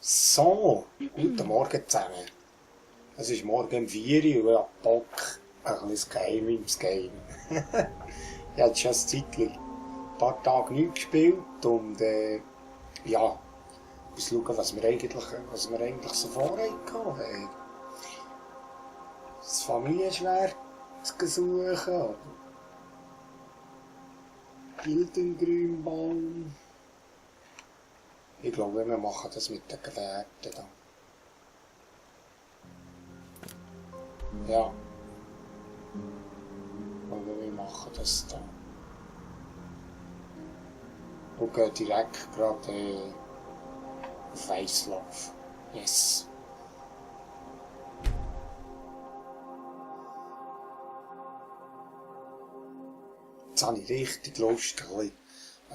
So, guten Morgen zusammen. Es ist morgen um 4 Uhr und ich habe Bock, ein kleines Game im Game. Ich habe schon ein Zeitchen, ein paar Tage nicht gespielt und ja, ich muss schauen, was wir eigentlich so vorhaben. Das Familienschwert zu suchen, Gildengrünbaum. Ich glaube, wir machen das mit den Gefährten da. Ja. Aber wir machen das da. Und gehen direkt gerade auf Weißlauf. Yes. Jetzt habe ich richtig Lust, ein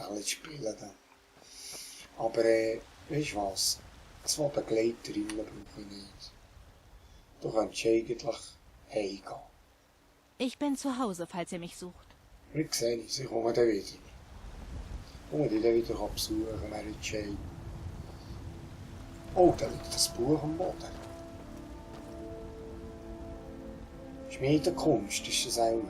bisschen zu spielen. Da. Aber, weißt du was? 2 Begleiterinnen brauche ich nicht. Du könntest eigentlich heimgehen. Ich bin zu Hause, falls ihr mich sucht. Wir sehen uns, ich komme dann wieder. Komme dich dann wieder besuchen, Mary Jane. Oh, da liegt das Buch am Boden. Schmiedekunst ist das auch.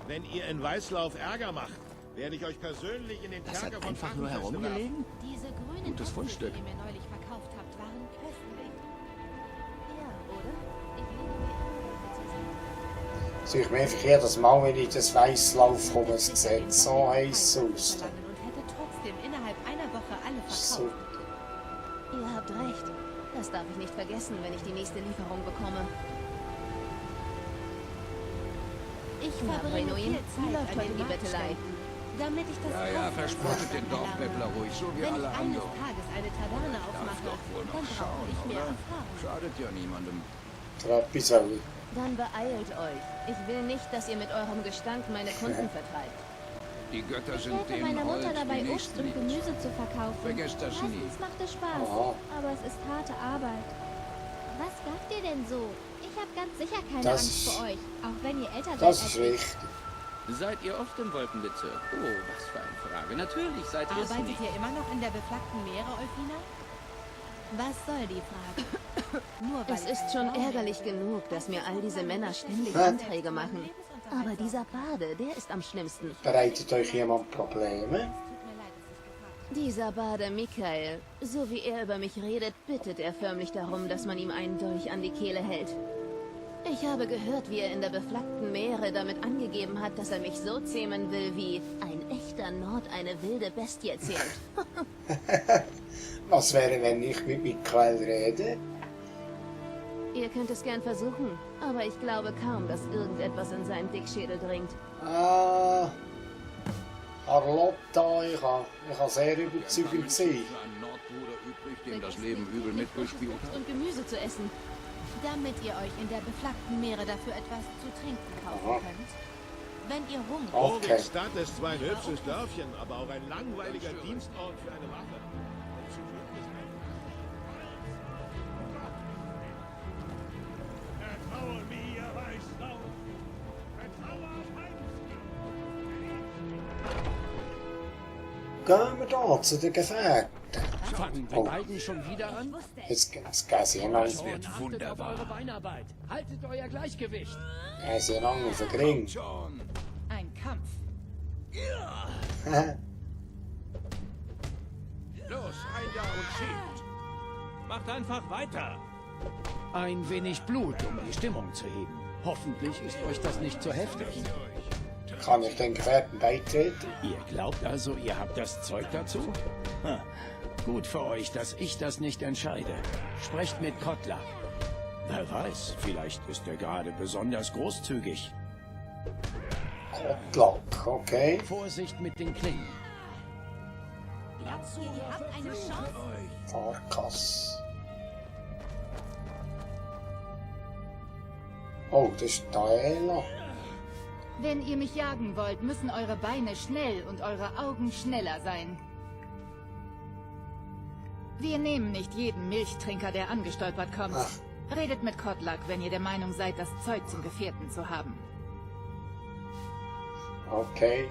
Wenn ihr in Weißlauf Ärger macht, werde ich euch persönlich in den Das Kerker hat von einfach nur Drachenfeste werfen. herumgelegen? Diese grünen Gutes Äpfel, Fundstück. die ihr mir neulich verkauft habt, waren köstlich. Ja, oder? Ich liebe die Äpfel. Sehe ich mir einfach jedes Mal, wenn ich das Weißlauf komme, es sieht so heiß aus. Und hätte trotzdem innerhalb einer Woche alle So. verkauft. Ihr habt recht. Das darf ich nicht vergessen, wenn ich die nächste Lieferung bekomme. Ich Na, verbringe Brenouin, viel wie Zeit läuft an heute den die Bettelei? Marktständen, damit ich das Ja, Kaufmannshaus verspottet den erlernen. Dorfbettler ruhig, so wie Wenn alle ich eines anderen. Tages eine Taverne Darf aufmache, doch wohl dann noch brauche schauen, ich mehr oder? Erfahrung. Schadet ja niemandem. Trappi soll ich. Dann beeilt euch. Ich will nicht, dass ihr mit eurem Gestank meine Kunden vertreibt. Die Götter Ich sind helfe denen meiner Mutter hold, dabei, die Obst und Nächstenliebe. Gemüse zu verkaufen. Vergesst das nie. Meistens macht es Spaß, Aha. aber es ist harte Arbeit. Was sagt ihr denn so? Ich habe ganz sicher keine Das Angst ist- vor euch, auch wenn ihr älter seid Das als ist ich. richtig. Seid ihr oft im Wolkenbezirk? Oh, was für eine Frage. Natürlich seid ihr es Arbeitet nicht. ihr immer noch in der beflaggten Meere, Eufina? Was soll die Frage? Nur weil Es ich ist eine schon Frau bin. ärgerlich genug, dass mir all diese Männer ständig Hä? Anträge machen. Aber dieser Bade, der ist am schlimmsten. Bereitet euch jemand Probleme? Tut mir leid, dass ich gefragt habe. Dieser Bade Michael, so wie er über mich redet, bittet er förmlich darum, dass man ihm einen Dolch an die Kehle hält. Ich habe gehört, wie er in der beflaggten Meere damit angegeben hat, dass er mich so zähmen will, wie ein echter Nord eine wilde Bestie zählt. Was wäre, wenn ich mit Michael rede? Ihr könnt es gern versuchen, aber ich glaube kaum, dass irgendetwas in seinen Dickschädel dringt. Ah, Carlotta, ich kann sehr überzeugend sein. Für einen Nordbruder übrig, dem das Leben übel mitgespielt Obst hat. und Gemüse zu essen. Damit ihr euch in der beflaggten Meere dafür etwas zu trinken kaufen Aha. könnt. Wenn ihr Hunger Okay. Orwigstadt ist zwar ein hübsches Dörfchen, aber auch ein langweiliger Dienstort für eine Wache. Und zum Glück ist Vertraue mir, Weißlauf! Vertraue Gehen wir da zu den Gefährten. Fangen die Oh. beiden schon wieder an? Jetzt gehen sie einander Das wird Achtet auf eure wunderbar. Beinarbeit. Haltet euer Gleichgewicht. auf den Ring. Schon. ein Kampf. Los, rein da und schiebt. Macht einfach weiter. Ein wenig Blut, um die Stimmung zu heben. Hoffentlich ist euch das nicht zu heftig. Kann ich den Gefährten beitreten? Ihr glaubt also, ihr habt das Zeug dazu? Ha. Gut für euch, dass ich das nicht entscheide. Sprecht mit Kottler. Wer weiß, vielleicht ist er gerade besonders großzügig. Kottlack, okay. Vorsicht mit den Klingen. Ihr habt eine Chance. Farkas. Oh, das ist Daela. Wenn ihr mich jagen wollt, müssen eure Beine schnell und eure Augen schneller sein. Wir nehmen nicht jeden Milchtrinker, der angestolpert kommt. Ach. Redet mit Kotlak, wenn ihr der Meinung seid, das Zeug zum Gefährten zu haben. Okay.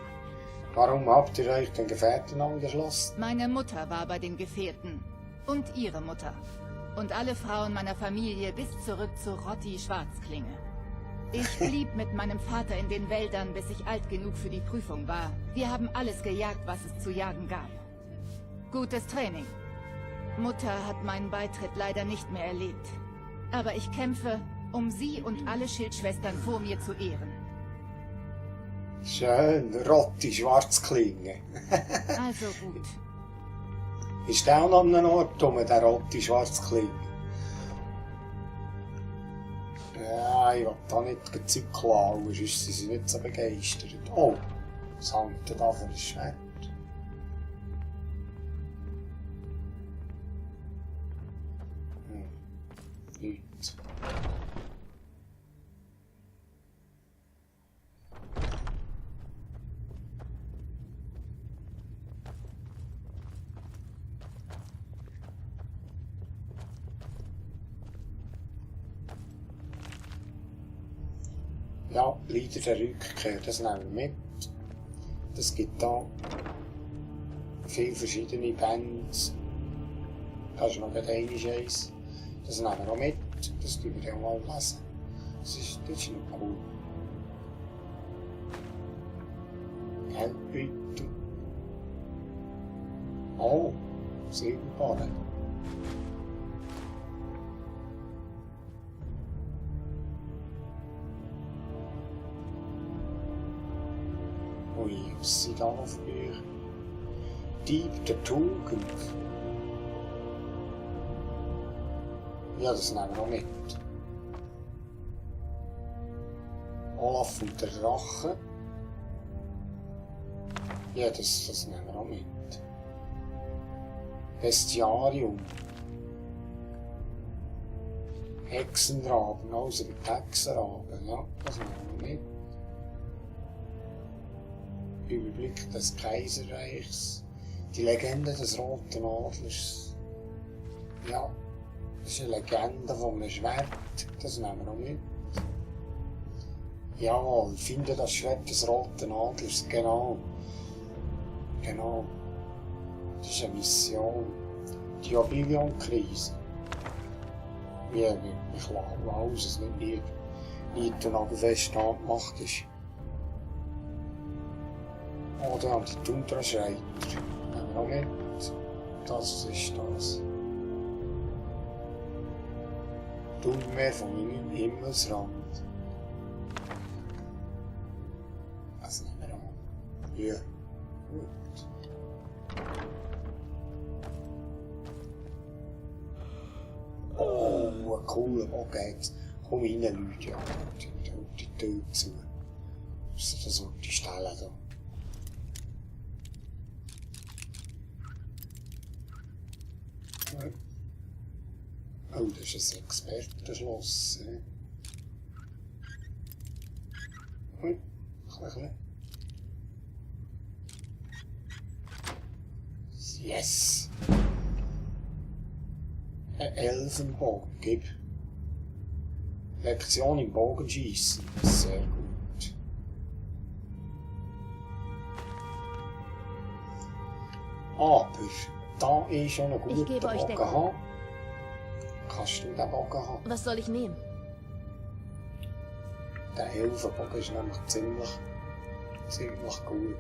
Warum habt ihr euch den Gefährten angeschlossen? Meine Mutter war bei den Gefährten. Und ihre Mutter. Und alle Frauen meiner Familie bis zurück zu Rotti Schwarzklinge. Ich blieb mit meinem Vater in den Wäldern, bis ich alt genug für die Prüfung war. Wir haben alles gejagt, was es zu jagen gab. Gutes Training. Mutter hat meinen Beitritt leider nicht mehr erlebt. Aber ich kämpfe, um sie und alle Schildschwestern vor mir zu ehren. Schön, Rotti Schwarzklinge. Also gut. Ist der auch noch an einem Ort rum, der Rotti Schwarzklinge? Ja, ich will da nicht die Zeug klauen, sonst sind sie nicht so begeistert. Oh, was hängt denn da für ein Schwert? Nichts. Ja, Lieder der Rückkehr, das nehmen wir mit. Das gibt da viele verschiedene Bands. Da ist noch gerade eins. Das nehmen wir auch mit. Das tun wir ja mal lesen. Das ist noch cool. Geldbeutel. Oh, Silberbarren. Ui, was sind da noch für Bücher? Dieb der Tugend. Ja, das nehmen wir noch mit. Olaf und der Drache. Ja, das nehmen wir auch mit. Bestiarium. Hexenraben, also die Hexenraben, ja, das nehmen wir mit. Überblick des Kaiserreichs. Die Legende des Roten Adlers. Ja, das ist eine Legende von einem Schwert, das nehmen wir noch mit. Jawohl, finde das Schwert des Roten Adlers, genau. Genau. Das ist eine Mission. Die Oblivion-Krise. Ja, wir klauen alles, was nicht niedernagelfest angemacht ist. Oh, da haben die Tundra-Schreiter. Nehmen wir noch mit. Das ist das. Dunkelmeer von meinem Himmelsrand. Das nehmen wir auch. Ja, gut. Oh, ein cooler Bogen jetzt. Komm rein, Leute, ja. Die Tür zu. Das wird die Stelle da. Oh, das ist ein Expertenschloss. Ui, ein bisschen. Yes! Ein Elfenbogen, gib. Lektion im Bogenschießen. Sehr gut. Aber da ich schon einen guten Bogen habe, kannst du den Bogen haben. Was soll ich nehmen? Der Elfenbogen ist nämlich ziemlich gut.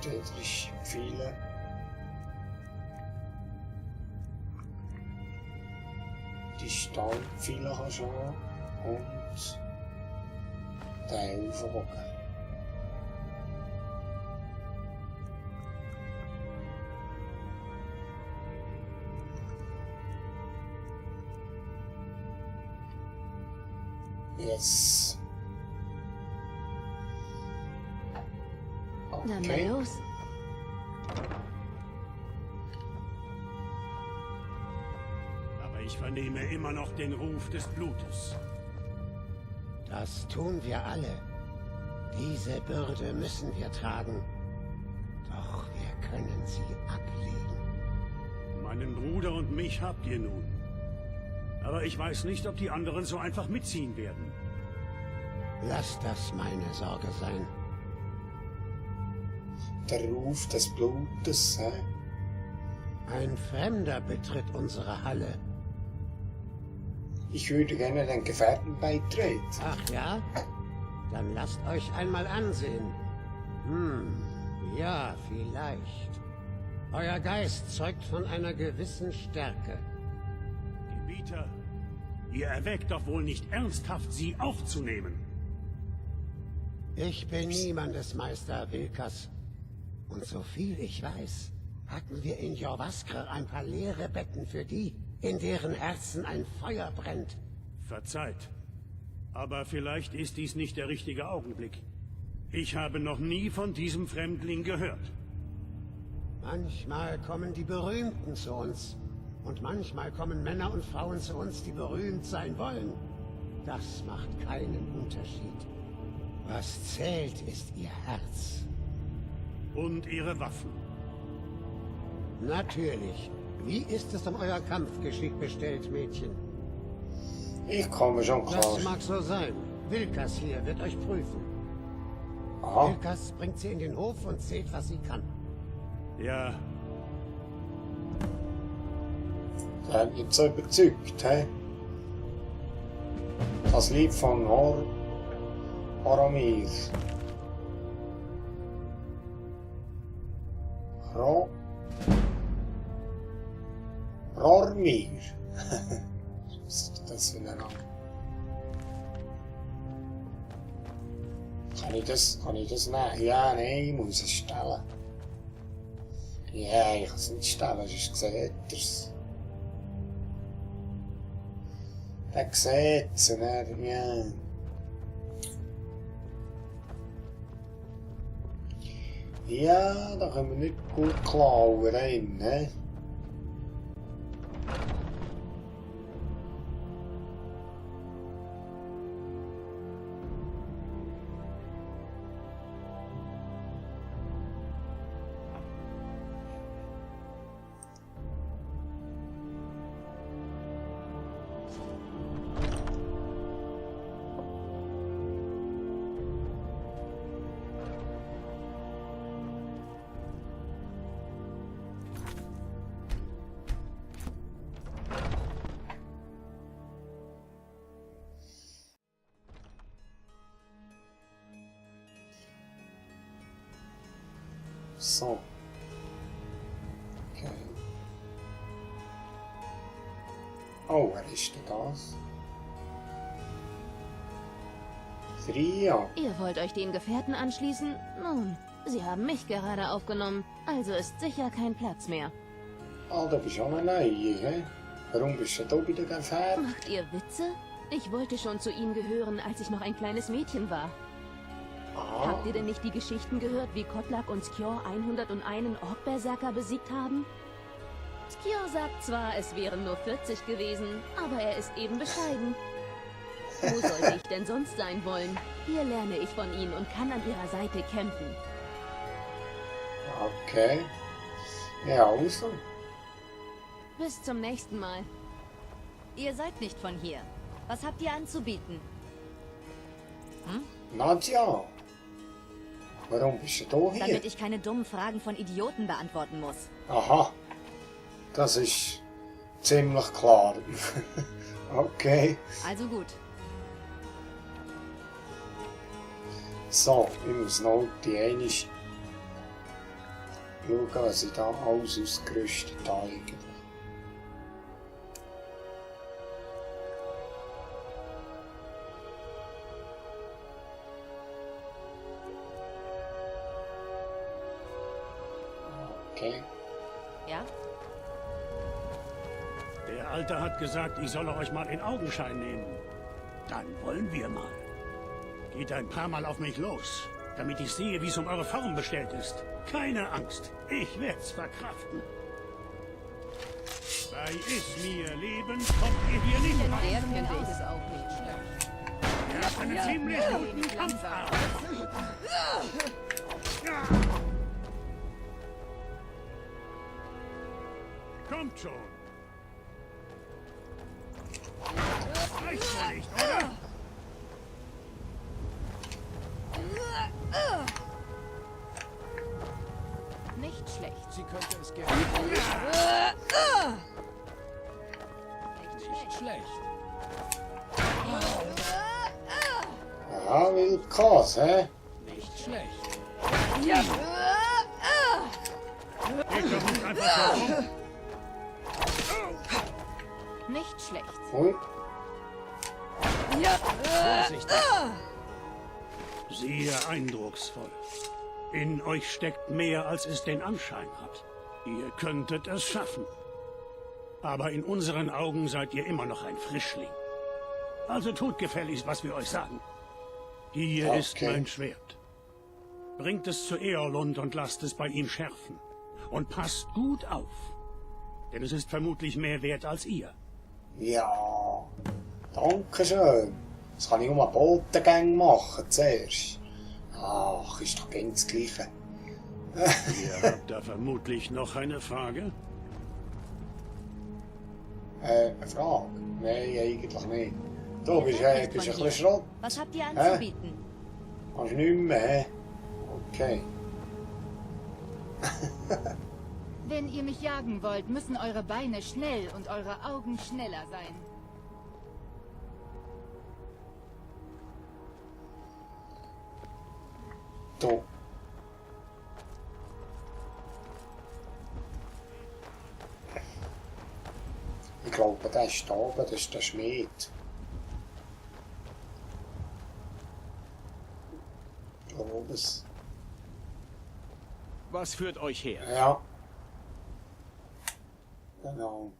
Dort ist viele. Die Stahlpfeile kannst du haben und den Elfenbogen. Yes. Dann mal Okay. los. Aber ich vernehme immer noch den Ruf des Blutes. Das tun wir alle. Diese Bürde müssen wir tragen. Doch wir können sie ablegen. Meinen Bruder und mich habt ihr nun. Aber ich weiß nicht, ob die anderen so einfach mitziehen werden. Lass das meine Sorge sein. Der Ruf des Blutes, hä? Ein Fremder betritt unsere Halle. Ich würde gerne den Gefährten beitreten. Ach ja? Dann lasst euch einmal ansehen. Ja, vielleicht. Euer Geist zeugt von einer gewissen Stärke. Gebieter, ihr erwägt doch wohl nicht ernsthaft, sie aufzunehmen. Ich bin niemandes Meister, Wilkas. Und so viel ich weiß, hatten wir in Jorvaskr ein paar leere Betten für die, in deren Herzen ein Feuer brennt. Verzeiht. Aber vielleicht ist dies nicht der richtige Augenblick. Ich habe noch nie von diesem Fremdling gehört. Manchmal kommen die Berühmten zu uns. Und manchmal kommen Männer und Frauen zu uns, die berühmt sein wollen. Das macht keinen Unterschied. Was zählt, ist ihr Herz. Und ihre Waffen. Natürlich. Wie ist es um euer Kampfgeschick bestellt, Mädchen? Ich komme schon klar. Das mag so sein. Wilkas hier wird euch prüfen. Aha. Wilkas bringt sie in den Hof und seht, was sie kann. Ja. Der hat mich so überzeugt, hä? Das Lied von Oromir. Rormir. Was ist das für ein Name? Kann ich das nehmen? Ja, nein, ich muss es stellen. Ja, ich kann es nicht stellen, sonst seht ihr es. Der sieht es, ja. Ja, da können wir nicht gut klauen rein, ne? So. Okay. Oh, wer ist denn das? Fria. Ihr wollt euch den Gefährten anschließen? Nun, sie haben mich gerade aufgenommen, also ist sicher kein Platz mehr. Ah, du bist auch eine Neue, hä? Warum bist du da bei den Gefährten? Macht ihr Witze? Ich wollte schon zu ihnen gehören, als ich noch ein kleines Mädchen war. Ah. Habt ihr denn nicht die Geschichten gehört, wie Kotlak und Skjor 101 Orkberserker besiegt haben? Skjor sagt zwar, es wären nur 40 gewesen, aber er ist eben bescheiden. Wo sollte ich denn sonst sein wollen? Hier lerne ich von ihnen und kann an ihrer Seite kämpfen. Okay. Ja, also. Bis zum nächsten Mal. Ihr seid nicht von hier. Was habt ihr anzubieten? Nadja. Warum bist du da hier? Damit ich keine dummen Fragen von Idioten beantworten muss. Aha. Das ist ziemlich klar. Okay. Also gut. So, ich muss noch die eine schauen, was ich da alles ausgerüstet habe eigentlich. Okay. Ja? Der Alte hat gesagt, ich solle euch mal in Augenschein nehmen. Dann wollen wir mal. Geht ein paar Mal auf mich los, damit ich sehe, wie es um eure Form bestellt ist. Keine Angst, ich werd's verkraften. Bei mir Leben kommt ihr hier nicht rein. Der finde ich es auch nicht schlecht. Ihr habt einen ziemlich guten Kampf. Kommt schon. Reicht wohl nicht, oder? Nicht schlecht. Sie könnte es gerne. Nicht schlecht. Ja, will Kass, hä? Nicht schlecht. Geht doch nicht einfach so rum. Nicht schlecht. Ui. Vorsichtig. Sehr eindrucksvoll. In euch steckt mehr, als es den Anschein hat. Ihr könntet es schaffen. Aber in unseren Augen seid ihr immer noch ein Frischling. Also tut gefälligst, was wir euch sagen. Hier ist mein Schwert. Bringt es zu Eorlund und lasst es bei ihm schärfen. Und passt gut auf. Denn es ist vermutlich mehr wert als ihr. Ja, danke schön. Das kann ich um einen Botengang machen zuerst. Ach, ist doch ganz das Gleiche. Ihr habt da vermutlich noch eine Frage? Eine Frage? Nein, eigentlich nicht. Du bist ein bisschen Schrott. Was habt ihr anzubieten? Kannst du nicht mehr, hä? Okay. Wenn ihr mich jagen wollt, müssen eure Beine schnell und eure Augen schneller sein. Du. Ich glaube, der ist da oben, das ist der Schmied. Ich glaube es. Was führt euch her? Ja. Genau.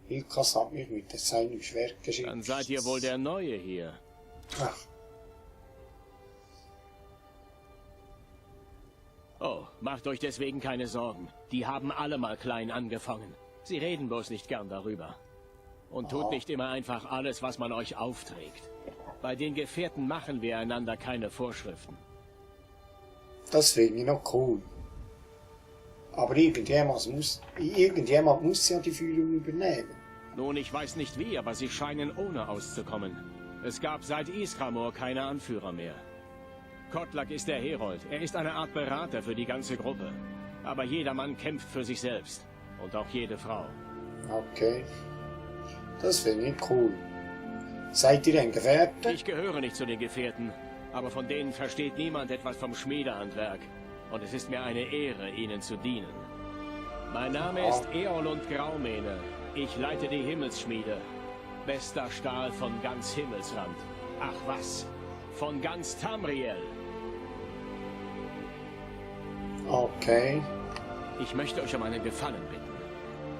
Ilkas hat mich mit seinem Schwert geschickt. Dann seid ihr wohl der Neue hier. Ach. Oh, macht euch deswegen keine Sorgen. Die haben alle mal klein angefangen. Sie reden bloß nicht gern darüber. Und tut nicht immer einfach alles, was man euch aufträgt. Bei den Gefährten machen wir einander keine Vorschriften. Das finde ich noch cool. Aber irgendjemand muss ja die Führung übernehmen. Nun, ich weiß nicht wie, aber sie scheinen ohne auszukommen. Es gab seit Iskamor keine Anführer mehr. Kotlak ist der Herold. Er ist eine Art Berater für die ganze Gruppe. Aber jeder Mann kämpft für sich selbst. Und auch jede Frau. Okay. Das finde ich cool. Seid ihr ein Gefährte? Ich gehöre nicht zu den Gefährten. Aber von denen versteht niemand etwas vom Schmiedehandwerk. Und es ist mir eine Ehre, ihnen zu dienen. Mein Name ist Eorlund Graumähne. Ich leite die Himmelsschmiede. Bester Stahl von ganz Himmelsrand. Ach was, von ganz Tamriel. Okay. Ich möchte euch um einen Gefallen bitten.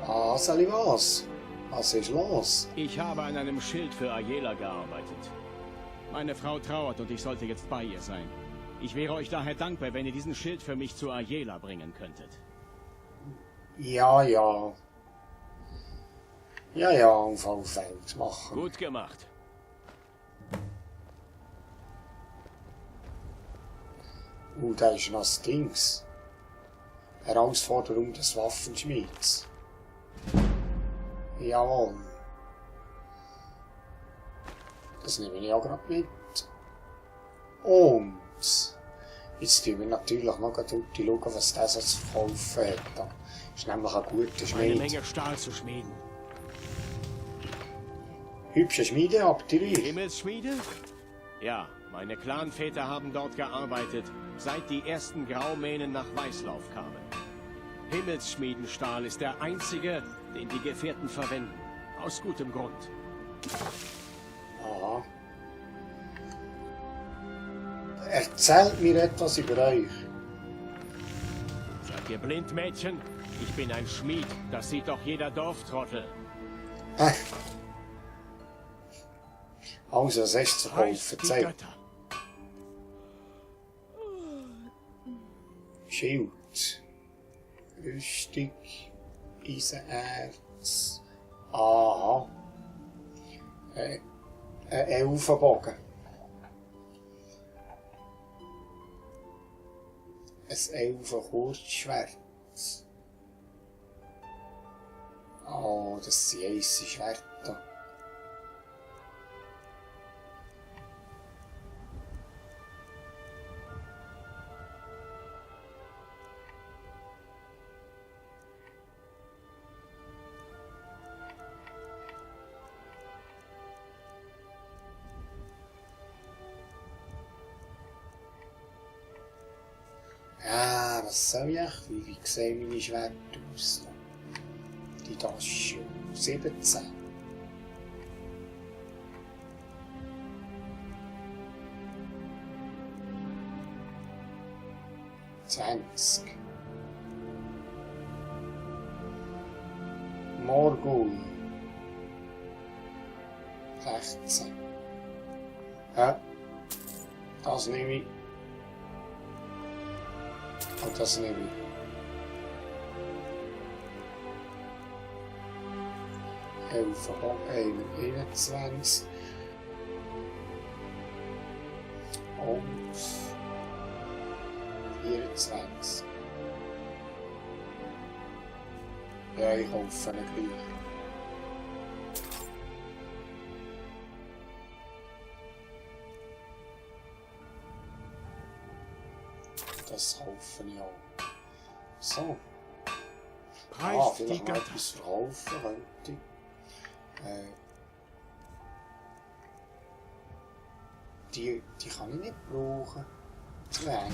Ah, soll ich was? Was ist los? Ich habe an einem Schild für Ayela gearbeitet. Meine Frau trauert und ich sollte jetzt bei ihr sein. Ich wäre euch daher dankbar, wenn ihr diesen Schild für mich zu Ayela bringen könntet. Ja, ja. Ja, ja, auf alle Fälle machen. Gut gemacht. Da ist noch das Dings. Herausforderung des Waffenschmieds. Jawohl. Das nehme ich auch gerade mit. Und jetzt schauen wir natürlich noch schauen, was der so zu verkaufen hat. Das ist nämlich ein guter Schmied. Eine Menge Stahl zu schmieden. Hübsche Schmiede habt ihr? Himmelsschmiede? Ja, meine Clanväter haben dort gearbeitet, seit die ersten Graumähnen nach Weißlauf kamen. Himmelsschmiedenstahl ist der einzige, den die Gefährten verwenden. Aus gutem Grund. Aha. Erzählt mir etwas über euch. Seid ihr blind, Mädchen? Ich bin ein Schmied. Das sieht doch jeder Dorftrottel. Also, es ist zu kaufen. Zeig. Schild. Rüstung. Eisenerz. Aha. Ein Elfenbogen. Ein Elfenkurzschwert. Oh, das sind eisse Schwerter. Ja, was soll ich? Wie sehen meine Schwerter aus? Die da ist schon 17. Morgul 16. Ja, das nehme ich. Und das nehme ich. Elf, 21. Und 24. Ja, ich hoffe nicht gleich. Das hoffe ich auch. So. Vielleicht noch etwas verkaufen könnte ich. Die kann ich nicht brauchen. Zu eng.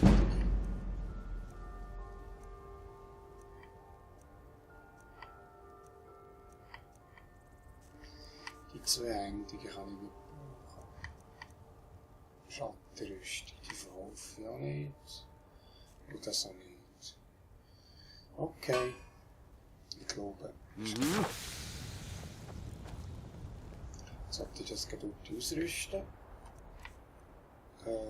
Die Zweiendige kann ich nicht brauchen. Schattenrüstung, die verkaufe ich auch nicht. Und das auch nicht. Okay. Ich glaube. Sollte ich das Geduld ausrüsten? Oder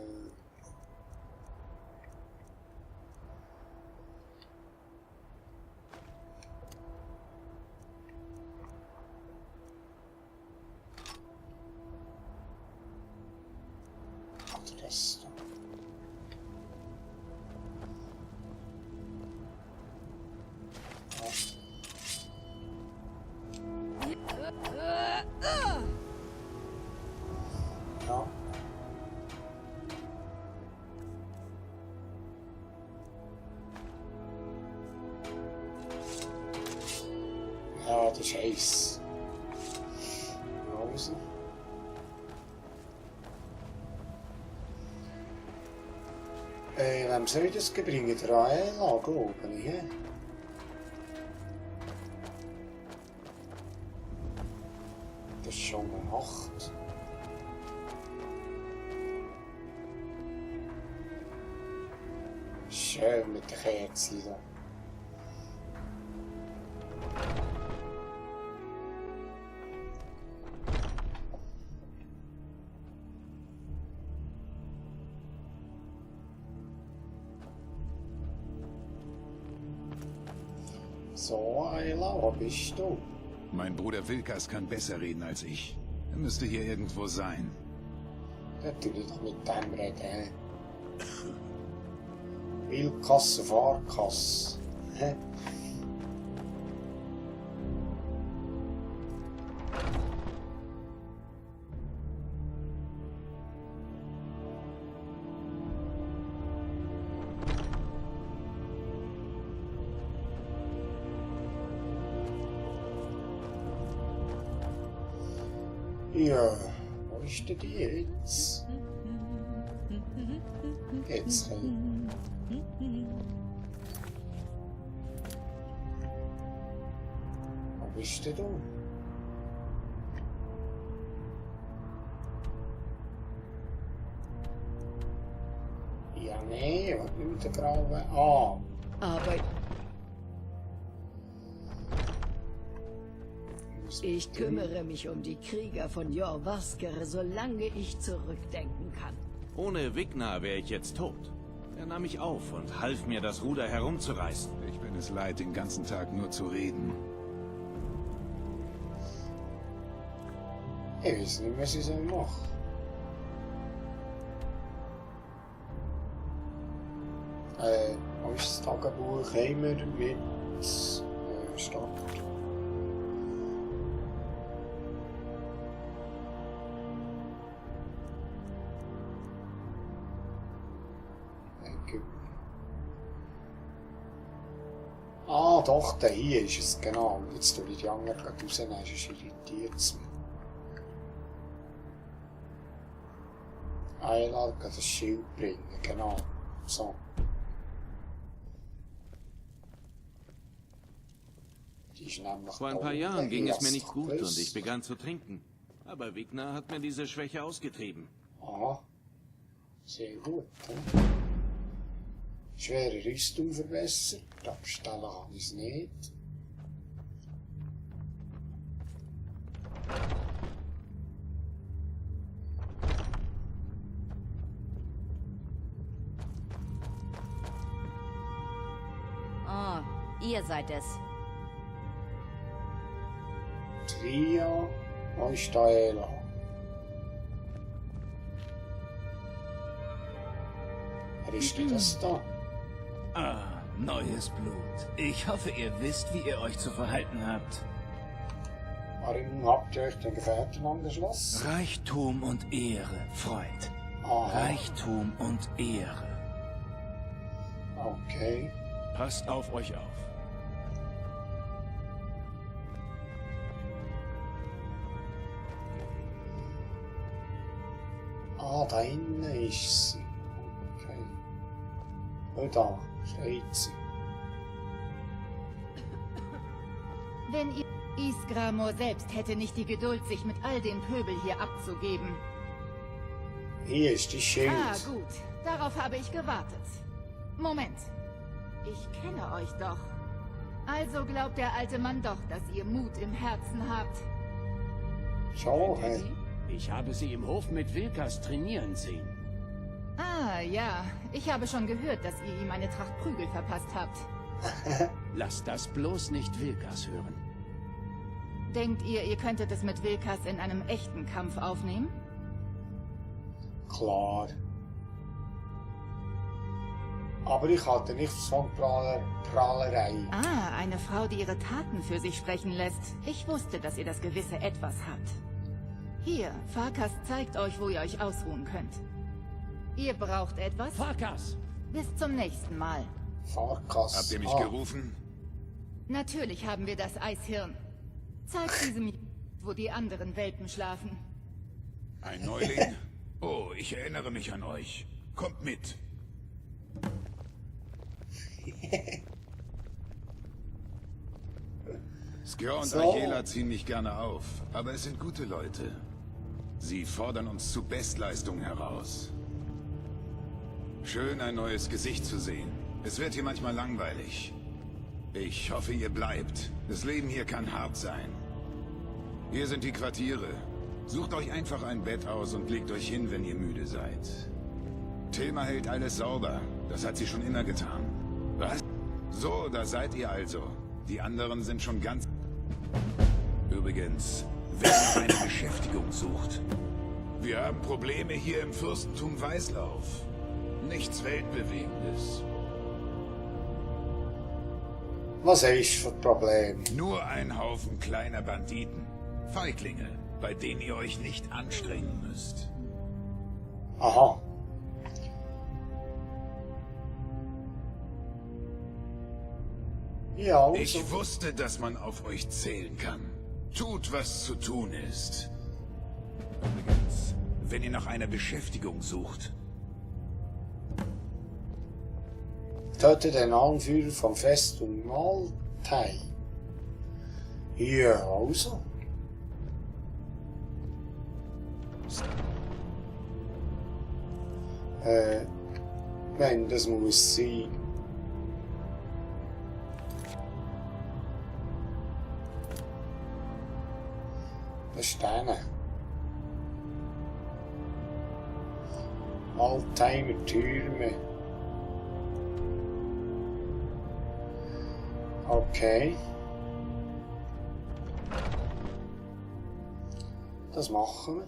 das da. Ja. Ja, das ist heiß. Also. Wem soll ich das bringen? Der Aela, glaube ich. He? Das ist schon eine Nacht. Schön mit den Kerzen da. So, Aela, wo bist du? Mein Bruder Wilkas kann besser reden als ich. Er müsste hier irgendwo sein. Da tu ich doch mit dem reden. Wilkas auf Arkas. Hä? Ja, wo ist denn die jetzt? Jetzt rein. Wo bist denn du? Ja, nee, was will der Graue? Ah. Aber ich kümmere mich um die Krieger von Jorvaskr, solange ich zurückdenken kann. Ohne Wignar wäre ich jetzt tot. Er nahm mich auf und half mir, das Ruder herumzureißen. Ich bin es leid, den ganzen Tag nur zu reden. Ich weiß nicht, was ich machen soll. Wo ist das Tagebuch? Heimer mit Stadt. Gut. Ah, doch, der hier ist es, genau. Jetzt tue ich die anderen gerade rausnehmen, sonst irritiert es mich. Einladen, das Schild bringen, genau. So. Die ist nämlich Vor ein paar Jahren ging es mir nicht gut und ich begann zu trinken. Aber Wigner hat mir diese Schwäche ausgetrieben. Aha. Sehr gut. Schwere Rüstung verbessert. Abstellen kann ich es nicht. Oh, ihr seid es. Tria und Staela. Wer ist denn das da? Ah, neues Blut. Ich hoffe, ihr wisst, wie ihr euch zu verhalten habt. Warum habt ihr euch den Gefährten angeschlossen? Reichtum und Ehre, Freund. Aha. Reichtum und Ehre. Okay. Passt auf euch auf. Ah, da innen ist sie. Okay. Und da steht sie. Wenn ihr... Isgramor selbst hätte nicht die Geduld, sich mit all dem Pöbel hier abzugeben. Hier ist die Schild. Ah, gut. Darauf habe ich gewartet. Moment. Ich kenne euch doch. Also glaubt der alte Mann doch, dass ihr Mut im Herzen habt. Schau, hey. Ich habe sie im Hof mit Wilkas trainieren sehen. Ah, ja. Ich habe schon gehört, dass ihr ihm eine Tracht Prügel verpasst habt. Lasst das bloß nicht Wilkas hören. Denkt ihr, ihr könntet es mit Wilkas in einem echten Kampf aufnehmen? Klar. Aber ich halte nichts von Prahlerei. Ah, eine Frau, die ihre Taten für sich sprechen lässt. Ich wusste, dass ihr das gewisse Etwas habt. Hier, Farkas zeigt euch, wo ihr euch ausruhen könnt. Ihr braucht etwas? Farkas! Bis zum nächsten Mal. Farkas. Habt ihr mich gerufen? Natürlich haben wir das Eishirn. Zeigt diesem, wo die anderen Welpen schlafen. Ein Neuling? Oh, ich erinnere mich an euch. Kommt mit. Skjör und Ayela ziehen mich gerne auf, aber es sind gute Leute. Sie fordern uns zu Bestleistung heraus. Schön, ein neues Gesicht zu sehen. Es wird hier manchmal langweilig. Ich hoffe, ihr bleibt. Das Leben hier kann hart sein. Hier sind die Quartiere. Sucht euch einfach ein Bett aus und legt euch hin, wenn ihr müde seid. Tilma hält alles sauber. Das hat sie schon immer getan. Was? So, da seid ihr also. Die anderen sind schon ganz... Übrigens, wer noch eine Beschäftigung sucht. Wir haben Probleme hier im Fürstentum Weißlauf. Nichts Weltbewegendes. Was ist für ein Problem? Nur ein Haufen kleiner Banditen. Feiglinge, bei denen ihr euch nicht anstrengen müsst. Aha. Ja, also. Ich wusste, dass man auf euch zählen kann. Tut, was zu tun ist. Übrigens, wenn ihr nach einer Beschäftigung sucht. Töte den Anführer vom Festung Maltei. Ja, also. Wenn das muss sein. Das Steine. Altheimer Türme. Okay. Das machen wir.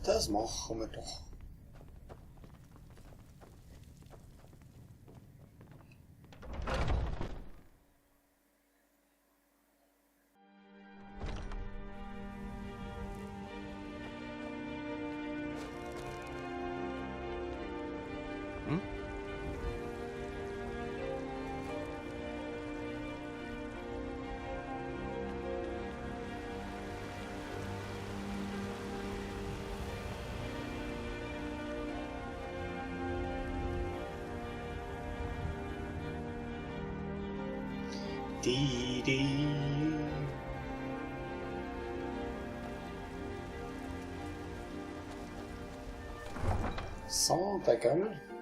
Das machen wir doch. Di. So, da gehen wir.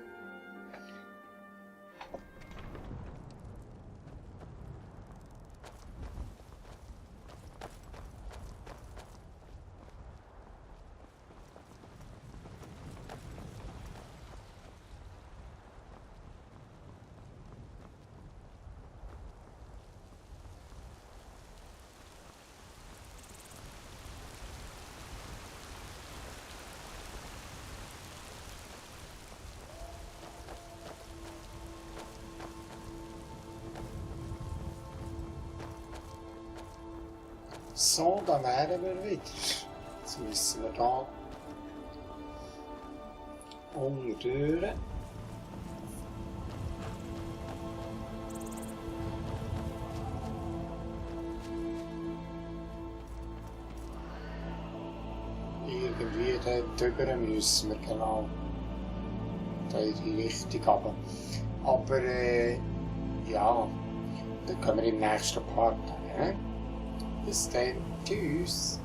So, da wären wir wieder. Jetzt müssen wir da unten durch. Irgendwie dort drüber müssen wir, genau. Da in die Richtung runter. Aber ja, dann können wir im nächsten Part. Bis dann. Tschüss.